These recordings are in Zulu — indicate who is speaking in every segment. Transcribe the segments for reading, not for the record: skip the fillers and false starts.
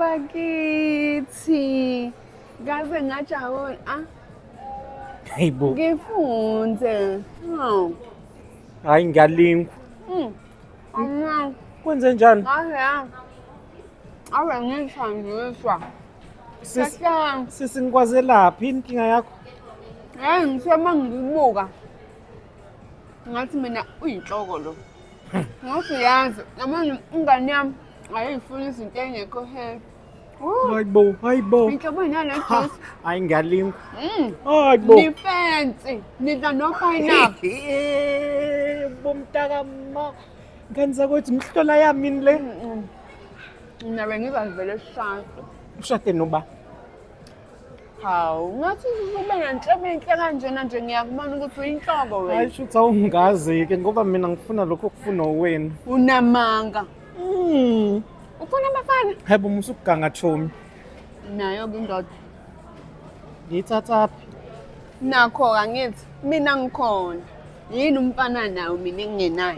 Speaker 1: bakithi. Ngaze ngajabula. Ah,
Speaker 2: Hayibo.
Speaker 1: ngifunze. Hawu.
Speaker 2: Hayi ngiyalingwa.
Speaker 1: Ama,
Speaker 2: Kwenze njani?
Speaker 1: ngaze ya. Ave ngithandiswa.
Speaker 2: Sisi
Speaker 1: Kahle.
Speaker 2: sisi ngikwazelaphi inkinga yakho?
Speaker 1: Hayi ngithe uma ngikubuka. Ngathi mina uyinhloko lo. Ngathi yazi, yabona ingane yami ayifuni izinto engekho healthy.
Speaker 2: Hayibo, hayibo.
Speaker 1: Inhlobo nale juice.
Speaker 2: Hayi ngiyalingwa. Hayibo.
Speaker 1: Ni-fancy, nidla no-pineapple.
Speaker 2: Eh, bomntaka ma. Ngane zakwethu imihlola yami yini le?
Speaker 1: Mina bengizazivele sishade.
Speaker 2: Ushade noba?
Speaker 1: Hawu, ngathi ube nenhlebo enhle kanjena nje ngiyakubona ukuthi uyinhloko
Speaker 2: Hayi
Speaker 1: wena.
Speaker 2: shuthi awungazi-ke ngoba mina ngifuna lokho okufuna wena.
Speaker 1: Unamanga. Ufuna abafana?
Speaker 2: Hayibo musa ukuganga chomi.
Speaker 1: Nayo-ke indoda.
Speaker 2: Ngiyithathaphi?
Speaker 1: Nakho-ke angithi mina ngikhona. Yini umfana nawo mina engingenayo?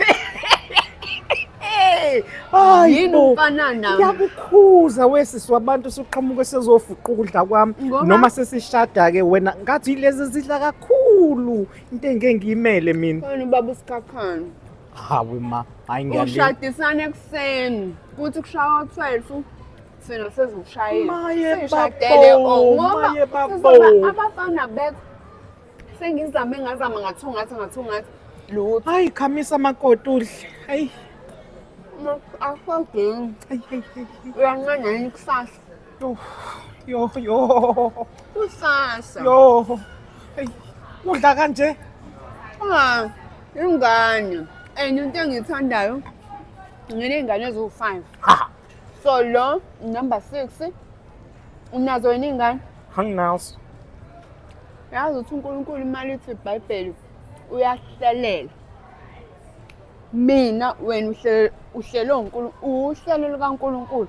Speaker 2: Hayi
Speaker 1: Yini
Speaker 2: bo.
Speaker 1: umfana nawo?
Speaker 2: Ngiyakukhuza wesisi wabantu usuqhamuke sezofuqa ukudla kwami
Speaker 1: Ngoba-
Speaker 2: noma sesishada-ke wena ngathi yilezi ezidla kakhulu into engeke ngiyimele mina.
Speaker 1: Khona ubaba uSikhakhane.
Speaker 2: Hawe ma, hayi ngiyalingwa.
Speaker 1: Ushadisana ekuseni kuthi kushaya u-12 thina seziwushayile.
Speaker 2: Maye
Speaker 1: Seyishadele
Speaker 2: babo,
Speaker 1: oh ngoba
Speaker 2: maye babo.
Speaker 1: sizoba abafana bekho. Sengizame ngazama ngathungatha ngathungatha lutho.
Speaker 2: Hayi khamisa amakoti udle. Hayi.
Speaker 1: Akwadingi.
Speaker 2: Hayi hayi hayi.
Speaker 1: Uyanqena yini kusasa?
Speaker 2: Yo yo yo.
Speaker 1: Kusasa.
Speaker 2: Yo. Hey, udla kanje?
Speaker 1: Ah, ingane. And into engiyithandayo nginey'ngane eziwu-5.
Speaker 2: Ha.
Speaker 1: So lo number 6 unazo yini iy'ngane?
Speaker 2: Anginazo.
Speaker 1: Yazi ukuthi uNkulunkulu imali ithi iBhayibheli uyahlelela. Mina wena uhlelo uhlelo uNkulunkulu uhlelo lukaNkulunkulu.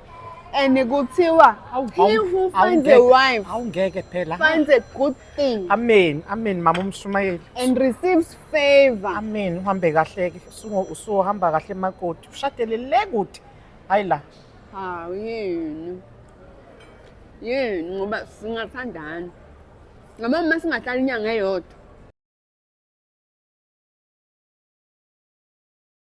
Speaker 1: And kuthiwa he who finds a wife
Speaker 2: Awungeke phela.
Speaker 1: finds a good thing
Speaker 2: Amen. Amen mama umshumayeli.
Speaker 1: and receives favor.
Speaker 2: Amen. Uhambe kahle ke. Usuhamba kahle makoti. Ushadele le kude. Hayi la.
Speaker 1: Hawu yini? Yini ngoba singathandana. Ngoba uma singahlala inyanga eyodwa.